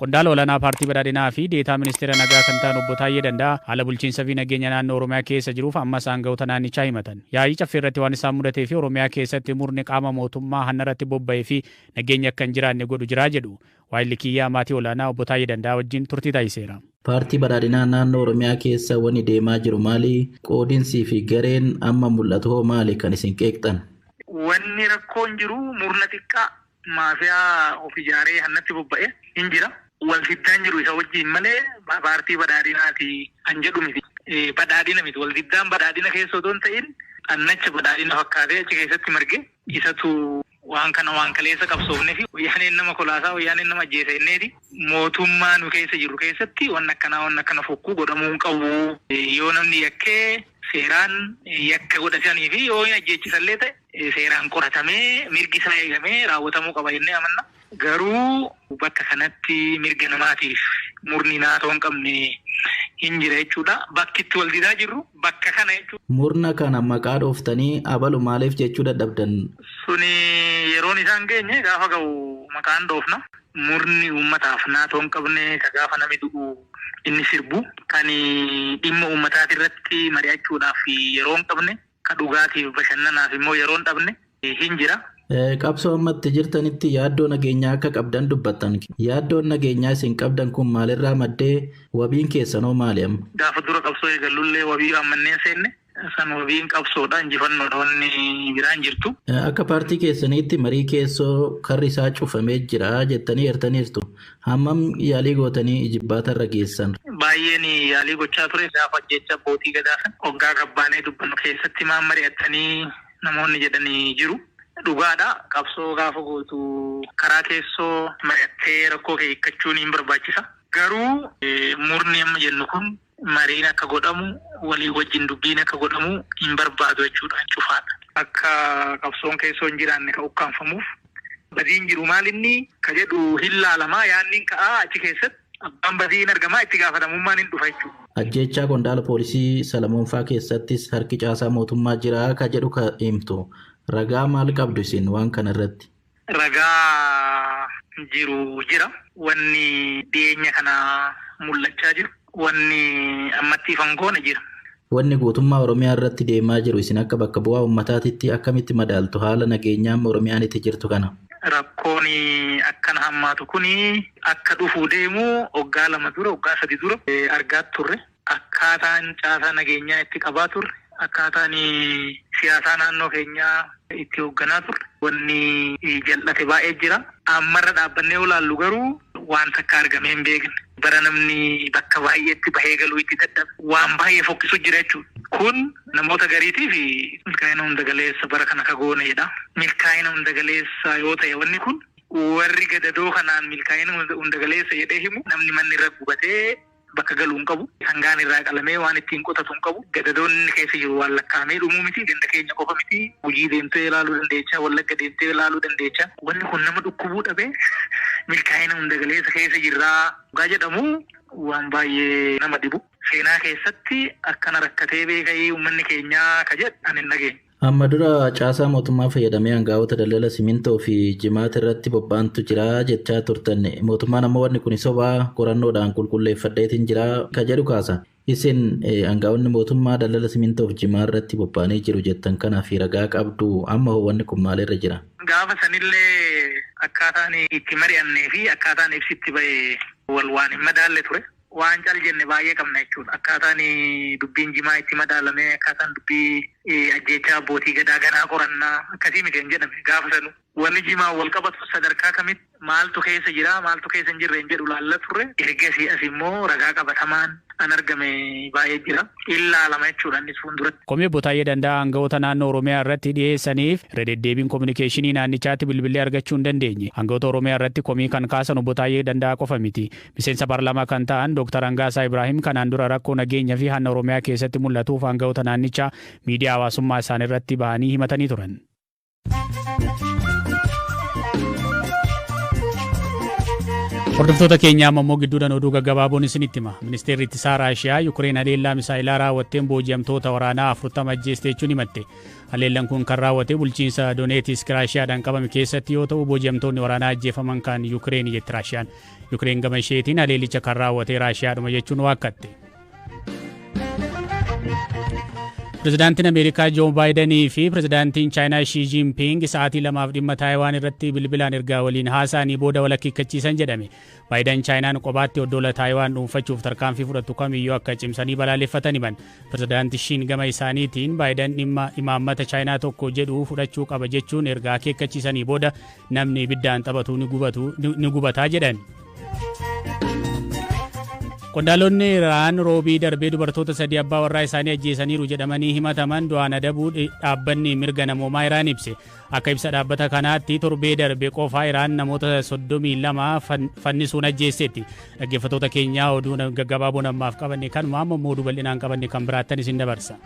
Qondaala olaanaa Paartii Badhaadhinaa fi Deetaa Ministeera Nagaa kan ta'an Obbo Taayyee Danda'aa haala bulchiinsa fi nageenya naannoo Oromiyaa keessa jiruuf ammas aanga'oota naannichaa himatan. Yaa'ii Caffee irratti waan isaan mudatee fi Oromiyaa keessatti murni qaama mootummaa hanna irratti bobba'ee fi nageenyi akka hin jiraanne godhu jira jedhu. Waayilli kiyyaa maatii olaanaa Obbo Taayyee Danda'aa wajjin turtii taasiseera. Paartii Badhaadhinaa naannoo Oromiyaa keessa wanni deemaa jiru maali? Qoodinsii fi gareen amma mul'atu hoo maali kan isin qeeqxan? Wanni rakkoon jiru murna xiqqaa maafiyaa of ijaaree hannatti bobba'e hin jira. Wal diddaan jiru isa wajjin malee paartii badhaadhinaati kan jedhu miti. Badhaadhina miti. Wal diddaan badhaadhina keessa otoo hin ta'in xannacha badhaadhina fakkaatee achi keessatti marge isatu waan kana waan kaleessa qabsoofnee fi wayyaaneen nama kolaasaa, wayyaaneen nama ajjeesa jenneeti. Mootummaa nu keessa jirru keessatti wanni akkanaa, wanni akkana fokkuu godhamuu hin qabu. Yoo namni yakkee seeraan yakka godhatanii fi yoo hin ajjeechisallee ta'e seeraan qoratamee mirgi isaa eegamee raawwatamuu qaba jennee amanna. Garuu bakka kanatti mirga namaatiif murni naatoo hin qabne hin jira jechuudha. Bakki itti wal didaa jirru bakka kana jechuudha. Murna kana maqaa dhooftanii abalu maaliif jechuu dadhabdan? Suni yeroon isaan geenye, gaafa ga'u maqaan dhoofna. Murni uummataaf naatoo hin qabne, ka gaafa nami du'u inni sirbu, kan dhimma uummataati irratti mari'achuudhaaf yeroo hin qabne, ka dhugaatiif bashannanaaf immoo yeroo hin dhabne hin jira. Qabsoo ammatti jirtanitti yaaddoo nageenyaa akka qabdan dubbattan. Yaaddoon nageenyaa isin qabdan kun maalirraa maddee, wabiin keessanoo maali amma? Gaafa dura qabsoo eegallullee wabii manneen seenne san, wabiin qabsoodha, injifannoodha, wanni biraan jirtu. Akka paartii keessaniitti marii keessoo karri isaa cufamee jira jettanii eertaniirtu. Hammam yaalii gootanii ijibbaata irra geessan? Baay'een yaalii gochaa ture. Gaafa jecha abbootii gadaa san hoggaa gabbaanee dubbannu keessatti maan mari'attanii namoonni jedhanii jiru. Dhugaadha. Qabsoo gaafa gootu karaa keessoo mari'attee rakkoo kee hiikkachuun hin barbaachisa. Garuu murni amma jennu kun mariin akka godhamu, walii wajjin dubbiin akka godhamu hin barbaadu jechuudha, cufaadha. Akka qabsoon keessoo hin jiraanne kan ukkaanfamuuf badiin jiru maal inni ka jedhu hin laalamaa, yaanni ka'aa, achi keessatti abbaan badii hin argamaa, itti gaafatamummaan hin dhufa jechuudha. Ajjeechaa qondaala poolisii Salamoonfaa keessattis harki caasaa mootummaa jira ka jedhu ka himtu. Ragaa maal qabdu isin waan kana irratti? Ragaa jiru jira. Wanni dhiyeenya kana mul'achaa jiru. Wanni ammatti ifan goone jira. Wanni guutummaa Oromiyaa irratti deemaa jiru isin akka bakka bu'aa uummataatitti akkamitti madaaltu haala nageenyaa amma Oromiyaan itti jirtu kana? Rakkoon akkana hammaatu kuni akka dhufuu deemu waggaa 2 dura, waggaa 3 dura argaa turre. Akkaataan caasaa nageenyaa itti qabaa turre, akkaataan siyaasaa naannoo keenyaa itti hoogganaa turre, wanni jal'ate baay'ee jira. Ammarra dhaabbannee olaallu garuu waan takka argamee hin beekne. Bara namni bakka baay'eetti bahee galuu itti dadhabe. Waan baay'ee fokkisu jira jechuudha. Kun namoota gariitiif milkaa'ina hunda galeessa bara kana ka gooneedha. Milkaa'ina hunda galeessa yoo ta'e wanni kun, warri gadadoo kanaan milkaa'ina hunda galeessa jedhee himu, namni manni irra gubatee bakka galuu hin qabu. Sangaan irraa qalamee waan ittiin qotatu hin qabu. Gadadoon inni keessa jiru waan lakkaa'amee dhumuu miti. Ganda keenya qofa miti. Gujii deemtee ilaaluu dandeecha. Wallagga deemtee ilaaluu dandeecha. Wanni kun nama dhukkubuu dhabee milkaa'ina hunda galeessa keessa jirraa dhugaa jedhamu waan baay'ee nama dhibu. Seenaa keessatti akkana rakkatee beekai uummanni keenyaa ka jedhu ani hin dhageenye. Amma dura caasaa mootummaa fayyadamee aangaa'ota daldala simintoo fi jimaata irratti bobba'antu jira jechaa turtan. Mootummaan ammoo wanni kun sobaa, qorannoodhaan qulqulleeffadheetiin jira ka jedhu kaasa. Isin aangaa'onni mootummaa daldala simintoo fi jimaa irratti bobba'anii jiru jettan kanaaf ragaa qabdu, amma hoo wanni kun maalirra jira? Gaafa sanillee akkaataan itti mari'annee fi akkaataan ibsitti ba'e wal waan hin madaalle ture. Waan cal jenne baay'ee qabna jechuudha. Akkaataan dubbiin jimaa itti madaalamee, akkaataan dubbii ajjeechaa abbootii gadaa ganaa qorannaa akkasii miti hin jedhame gaafa sanu. Wanni jimaa wal qabatu sadarkaa kamitti maaltu keessa jira, maaltu keessa hin jirre hin jedhu laalla turre. Ergasii as immoo ragaa qabatamaan an argame baay'ee jira. Ilaalama jechuudha innis fuulduratti. Komii Obbo Taayyee Danda'aa aangawoota naannoo Oromiyaa irratti dhiyeessaniif irra deddeebiin kominikeeshinii naannichaatti bilbilee argachuu hin dandeenye. Aangawoota Oromiyaa irratti komii kan kaasan Obbo Taayyee Danda'aa qofa miti. Miseensa paarlaamaa kan ta'an Dr. Hangaasaa Ibraahim kanaan dura rakkoo nageenya fi hanna Oromiyaa keessatti mul'atuuf aangawoota naannichaa miidiyaa hawaasummaa isaan irratti bahanii himatanii turan. Hordoftoota keenyaa ammoo gidduudhaan oduu gaggabaaboon isinitti hima. Ministeerri ittisaa Raashiyaa Yukireen haleellaa misaayilaa raawwatteen booji'amtoota waraanaa 40 ajjeeste jechuun himatte. Haleellaan kun kan raawwate bulchiinsa Dooneetisk Raashiyaadhaan qabame keessatti yoo ta'u, booji'amtoonni waraanaa ajjeefaman kan Yukireen jetti Raashiyaan. Yukireen gama isheetiin haleellicha kan raawwate Raashiyaadhuma jechuun waakkatte. Pirezidaantiin Ameerikaa Joo Baayidanii fi pirezidaantiin Chaayinaa Shii Jinping sa'aatii 2f dhimma Taayiwaan irratti bilbilaan ergaa waliin haasa'anii booda wal akeekkachiisan jedhame. Baayidan Chaayinaan kophaatti oddola Taayiwaan dhuunfachuuf tarkaanfii fudhattu kamiyyuu akka cimsanii balaaleffatan himan. Pirezidaanti Shiin gama isaaniitiin Baayidan dhimma imaammata Chaayinaa tokko jedhu fudhachuu qaba jechuun ergaa akeekkachiisanii booda namni ibiddaan taphatu ni gubataa jedhan. Qondaalonni Iraan roobii darbee dubartoota 3 abbaa warraa isaanii ajjeesaniiru jedhamanii himataman du'aan adabuu dhaabbanni mirga namoomaa Iraan ibse. Akka ibsa dhaabbata kanaatti torbee darbe qofaa Iraan namoota 32 fannisuun ajjeesseetti. Dhaggeeffattoota keenyaa oduu gaggabaaboon ammaaf qabanne kanuma, amma immoo oduu bal'inaan qabanne kan biraattan isin dabarsa.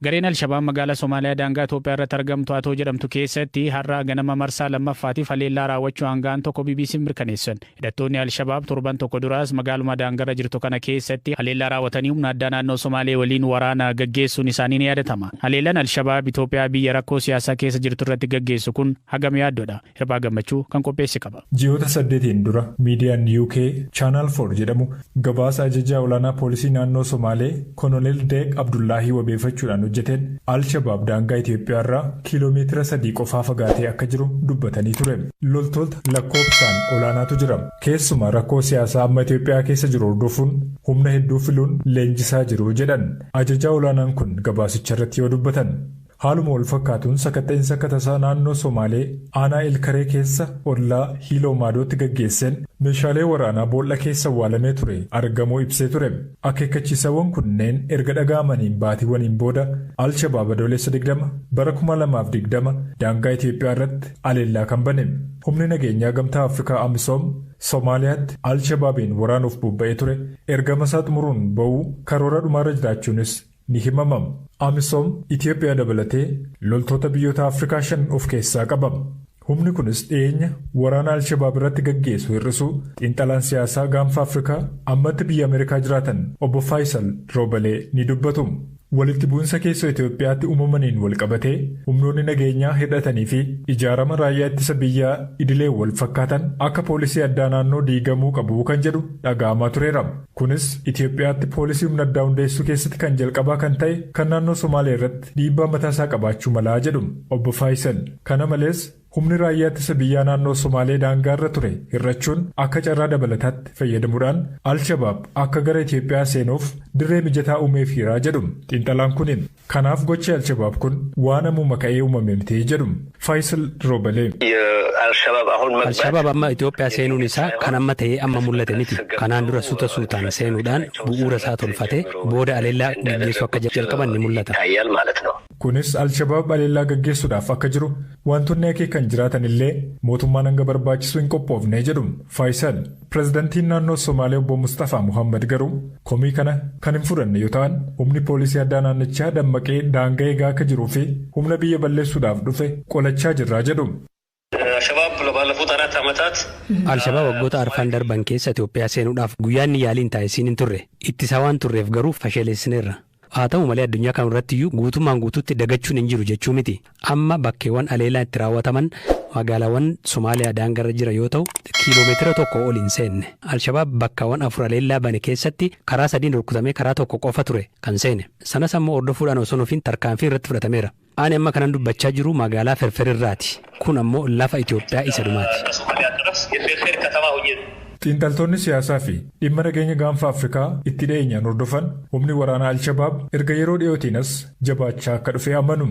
Gareen Alshabaab magaalaa Somaaliyaa daangaa Itoophiyaa irratti argamtu Atoo jedhamtu keessatti har'a ganama marsaa lammaffaatiif haleellaa raawwachuu hangaan tokko BBC'n mirkaneessan. Hidhattoonni Alshabaab torban tokko duraas magaaluma daangarra jirtu kana keessatti haleellaa raawwatanii humna addaa naannoo Somaalee waliin waraana gaggeessuun isaanii ni yaadatama. Haleellaan Alshabaab Itoophiyaa biyya rakkoo siyaasaa keessa jirtu irratti gaggeessu kun hagam yaaddoodha? Hirphaa Gammachuu kan qopheesse qaba. Ji'oota 8n dura miidiyaan UK Channel 4 jedhamu gabaasa ajajaa olaanaa poolisii naannoo Somaalee Koloneel Deeq Abdullaahii wabeeffachuudhaan hojjeteen Al-Shabaab daangaa Itoophiyaa irraa kiiloomeetira 3 qofaa fagaatee akka jiru dubbatanii ture. Loltoota lakkoofsaan olaanaatu jira. Keessumaa rakkoo siyaasaa amma Itoophiyaa keessa jiru hordofuun humna hedduu filuun leenjisaa jiru jedhan ajajaa olaanaan kun gabaasicha irratti yoo dubbatan. Haaluma wal fakkaatuun sakatta'insa akka tasaa naannoo Somaalee aanaa Ilkaree keessa ollaa Hiiloo Maadootti gaggeesseen meeshaalee waraanaa boolla keessa awwaalamee ture argamuu ibsee ture. Akeekkachiisawwan kunneen erga dhaga'amaniin baatiiwwaniin booda Al-Shabaab Adoolessa 20 bara 2020 daangaa Itoophiyaa irratti haleellaa kan bane. Humni nageenyaa gamtaa Afrikaa Amisoom Somaaliyaatti Al-Shabaabiin waraanuuf bobba'ee ture ergama isaa xumuruun ba'uu karoora dhumaarra jiraachuunis ni himama. Amisoom Itoophiyaa dabalatee loltoota biyyoota Afrikaa 5 of keessaa qaba. Humni kunis dhiyeenya waraana Al-Shabaab irratti gaggeessu hir'isuu xiinxalaan siyaasaa gaanfa Afrikaa ammatti biyya Ameerikaa jiraatan obbo Faayisal Roobalee ni dubbatu. Walitti bu'insa keessoo Itoophiyaatti uumamaniin wal qabatee humnoonni nageenyaa hir'atanii fi ijaarama raayyaa ittisa biyyaa idilee wal fakkaatan akka poolisii addaa naannoo diigamuu qabu kan jedhu dhaga'amaa tureera. Kunis Itoophiyaatti poolisii humna addaa hundeessuu keessatti kan jalqabaa kan ta'e kan naannoo Somaalee irratti dhiibbaa mataasaa qabaachuu malaa jedhu obbo Faayisal. Kana malees humni raayyaa ittisa biyyaa naannoo Somaalee daangaarra ture hir'achuun akka carraa dabalataatti fayyadamuudhaan Al-Shabaab akka gara Itoophiyaa seenuuf dirree mijataa uumeefiiraa jedhu xiinxalaan kuniin. Kanaaf gochi Al-Shabaab kun waan ammuma ka'ee uumame miti jedhu Faayisal Roobalee. Al-Shabaab amma Itoophiyaa seenuun isaa kan amma ta'ee amma mul'ate miti. Kanaan dura suuta suutaan seenuudhaan bu'uura isaa tolfatee booda haleellaa gaggeessuu akka jalqaban ni mul'ata. Kunis Al-Shabaab haleellaa gaggeessuudhaaf akka jiru wantoonni akeekan jiraatan illee mootummaan hanga barbaachisu hin qophoofne jedhu Faayisal. Pireezidantiin naannoo Somaalee obbo Mustafaa Muhammad garuu komii kana kan hin fudhanne yoo ta'an humni poolisii addaa naannichaa dammaqee daangaa eegaa akka jiruu fi humna biyya balleessuudhaaf dhufe qolachaa jirraa jedhu. Al-Shabaab waggoota arfan darban keessa Itoophiyaa seenuudhaaf guyyaan yaaliin taasisiin hin turre. Ittisaa waan turreef garuu fashaleessineerra. Haa ta'u malee addunyaa kam irratti iyyuu guutummaan guutuutti dagachuun hin jiru jechuu miti. Amma bakkeewwan haleellaan itti raawwataman magaalaawwan Somaaliyaa daangarra jira yoo ta'u kiiloomeetira 1 ol hin seenne. Al-Shabaab bakkaawwan 4 haleellaa bane keessatti karaa 3 rukutamee karaa 1 qofa ture kan seene. Sanas ammoo hordofuudhaan osoo nufiin tarkaanfii irratti fudhatameera. Ani amma kanan dubbachaa jiru magaalaa Ferferirraati. Kun ammoo lafa Itoophiyaa isa dhumaati. Xiinxaltoonni siyaasaa fi dhimma nageenya gaanfa Afrikaa itti dhiyeenyaan hordofan humni waraanaa Al-Shabaab erga yeroo dhiyootiin as jabaachaa akka dhufe amanu.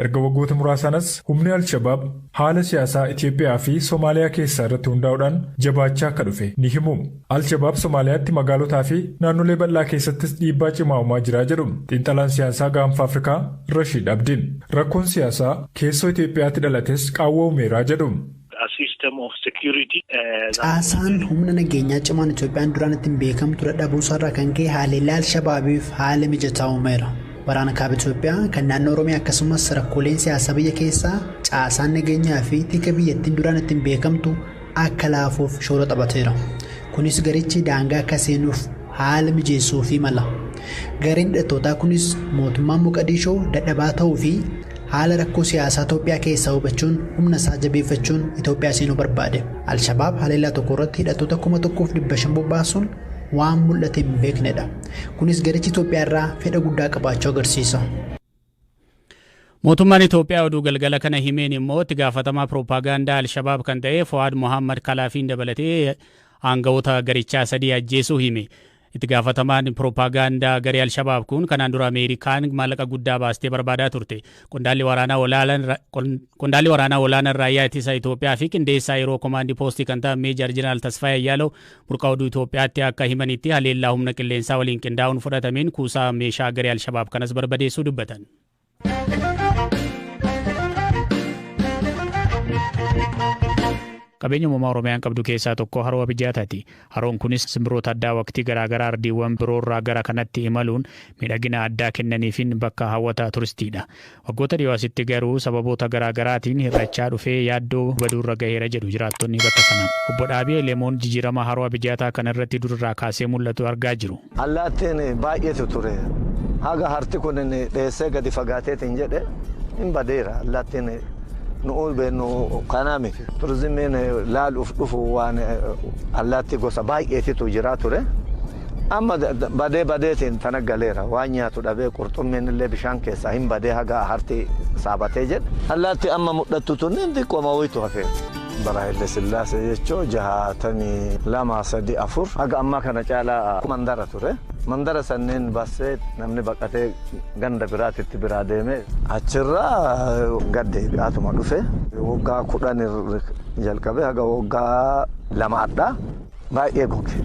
Erga waggoota muraasaan as humni Al-Shabaab haala siyaasaa Itoophiyaa fi Somaaliyaa keessaa irratti hundaa'uudhaan jabaachaa akka dhufe ni himu. Al-Shabaab Somaaliyaatti magaalotaa fi naannolee bal'aa keessattis dhiibbaa cimaa uumaa jira jedhu xiinxalaan siyaasaa gaanfa Afrikaa Rashiid Abdiin. Rakkoon siyaasaa keessoo Itoophiyaatti dhalates qaawwa uumeeraa jedhu. Caasaan humna nageenyaa cimaan Itoophiyaan duraan ittiin beekamtu dadhabuu isaarraa kan ka'e haleellaa Al-Shabaabiif haala mijataa uumeera. Waraana kaaba Itoophiyaa kan naannoo Oromiyaa akkasumas rakkooleen siyaasaa biyya keessaa caasaan nageenyaa fi tika biyyattiin duraan ittiin beekamtu akka laafuuf shoora taphateera. Kunis garichi daangaa akka seenuuf haala mijeessuu fi mala. Gareen hidhattootaa kunis mootummaan Moqadishoo dadhabaa ta'uu fi haala rakkoo siyaasaa Itoophiyaa keessaa hubachuun humna isaa jabeeffachuun Itoophiyaa seenuu barbaade. Alshabaab haleellaa tokko irratti hidhattoota 1500 bobbaasuun waan mul'ate hin beeknedha. Kunis garichi Itoophiyaa irraa fedha guddaa qabaachuu agarsiisa. Mootummaan Itoophiyaa oduu galgala kana himeen immoo itti gaafatamaa pirooppaagaandaa Alshabaab kan ta'e Fuwaad Mohammad Kalaafiin dabalatee aangawoota garichaa sadii ajjeesuu hime. Itti gaafatamaan pirooppaagaandaa garee Alshabaab kun kanaan dura Ameerikaan maallaqa guddaa baastee barbaadaa turte. Qondaalli waraanaa olaanaan raayyaa ittisa Itoophiyaa fi qindeessaa yeroo komaandii poostii kan ta'an Meejar Jeneraal Tasfaayee Ayyaalew burqaa oduu Itoophiyaatti akka himanitti haleellaa humna qilleensaa waliin qindaa'uun fudhatameen kuusaa meeshaa garee Alshabaab kanas barbadeessuu dubbatan. Qabeenya uumamaa Oromiyaan qabdu keessaa tokko haroo Abijaataati. Haroon kunis simbirroota addaa waqtii garaagaraa ardiiwwan biroorraa gara kanatti imaluun miidhagina addaa kennaniifin bakka hawwata turistiidha. Waggoota dhiyoo asitti garuu sababoota garaagaraatiin hir'achaa dhufee yaaddoo baduurra gaheera jedhu jiraattonni bakka sanaa. Obbo Dhaabii Leemoon jijjiirama haroo Abijaataa kanarratti durarraa kaasee mul'atu argaa jiru. Allaattiin baay'eetu ture. Haga harti kun dheessee gadi fagaateetiin jedhe hin badeera allaattiin. Nu'uun beennu kanaa miti. Turizimiin laaluuf dhufu waan allaattii gosa baay'eetitu jira ture. Amma badee badeetiin tana galeera. Waan nyaatu dhabee qurxummiin illee bishaan keessaa hin badee haga harti saabatee jedhe. Allaattii amma mul'attu tun xiqqooma wayitu hafee. Bara Haile Sillaasee jechuun 62, 3, 4 haga ammaa kana caalaa mandara ture. Mandara sanneen baasee namni baqatee ganda biraatitti biraa deeme achirraa gad deebi'aatuma dhufe. Waggaa 10 jalqabee haga waggaa 2 baay'ee goge.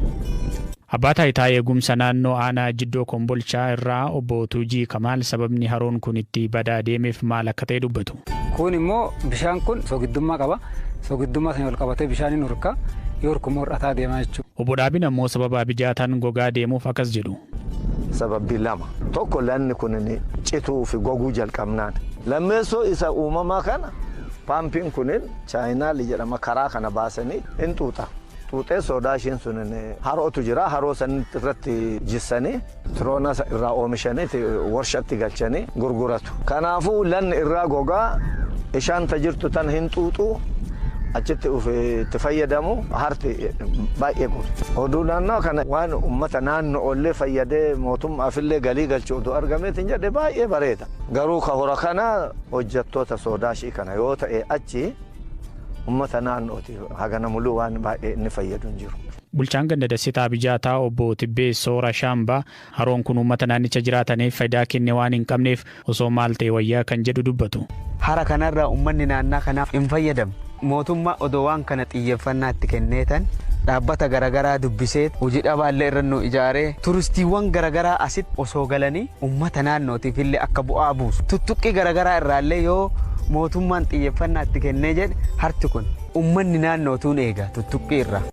Abbaa Taayitaa Eegumsa Naannoo Aanaa Jiddoo Kombolchaa irraa obbo Tuujii Kamaal sababni haroon kun itti badaa deemeef maal akka ta'e dubbatu. Kun immoo bishaan kun sogiddummaa qaba. Sogiddummaa sana ol qabatee bishaan hin hurka. Yoo hurku hir'ataa deema jechuudha. Obbo Dhaabiin ammoo sababa Abijaataan gogaa deemuuf akkas jedhu. Sababbi lama. Tokko lanni kun cituu fi goguu jalqabnaan. Lammeessoo isa uumamaa kana paampiin kunin chaayinaali jedhama karaa kana baasanii hin xuuxa. Xuuxee soodaa ishiin sun harootu jira. Haroo san irratti jissanii tiroona irraa oomishanii warshatti galchanii gurguratu. Kanaafuu lanni irraa gogaa ishaan tajirtu tan hin xuuxuu achitti itti fayyadamu harti baay'ee goge. Oduu naannoo kana waan uummata naannoo illee fayyadee mootummaafillee galii galchu oduu argameetiin jedhe baay'ee bareeda. Garuu ka hora kana hojjettoota soodaashii kana yoo ta'e achi uummata naannooti hagana muluu waan baay'ee inni fayyadu hin jiru. Bulchaan ganda Dassitaa Abijaataa obbo Tibbee Soora Shaambaa haroon kun uummata naannicha jiraataniif faayidaa kenne waan hin qabneef osoo maal ta'e wayyaa kan jedhu dubbatu. Hara kanarraa uummanni naannaa kanaaf hin fayyadamu. Mootummaa odoo waan kana xiyyeeffannaa itti kenneetan dhaabbata garaagaraa dubbisee hojii dhabaallee irra nu ijaaree turistiiwwan garaagaraa asitti osoo galanii uummata naannootiif illee akka bu'aa buusu. Tuttuqqii garaagaraa irraallee yoo mootummaan xiyyeeffannaa itti kennee jedhe harti kun uummanni naannootuun eega tuttuqqii irraa.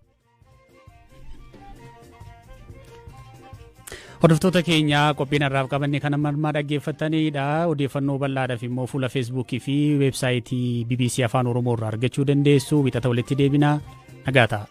Hordoftoota keenya qophiin har'aaf qabanne kana marmaa dhaggeeffataniidha. Odeeffannoo bal'aadhaaf immoo fuula Feesbuukii fi weebsaayitii BBC Afaan Oromoo irraa argachuu dandeessu. Wixata walitti deebina. Nagaa ta'a.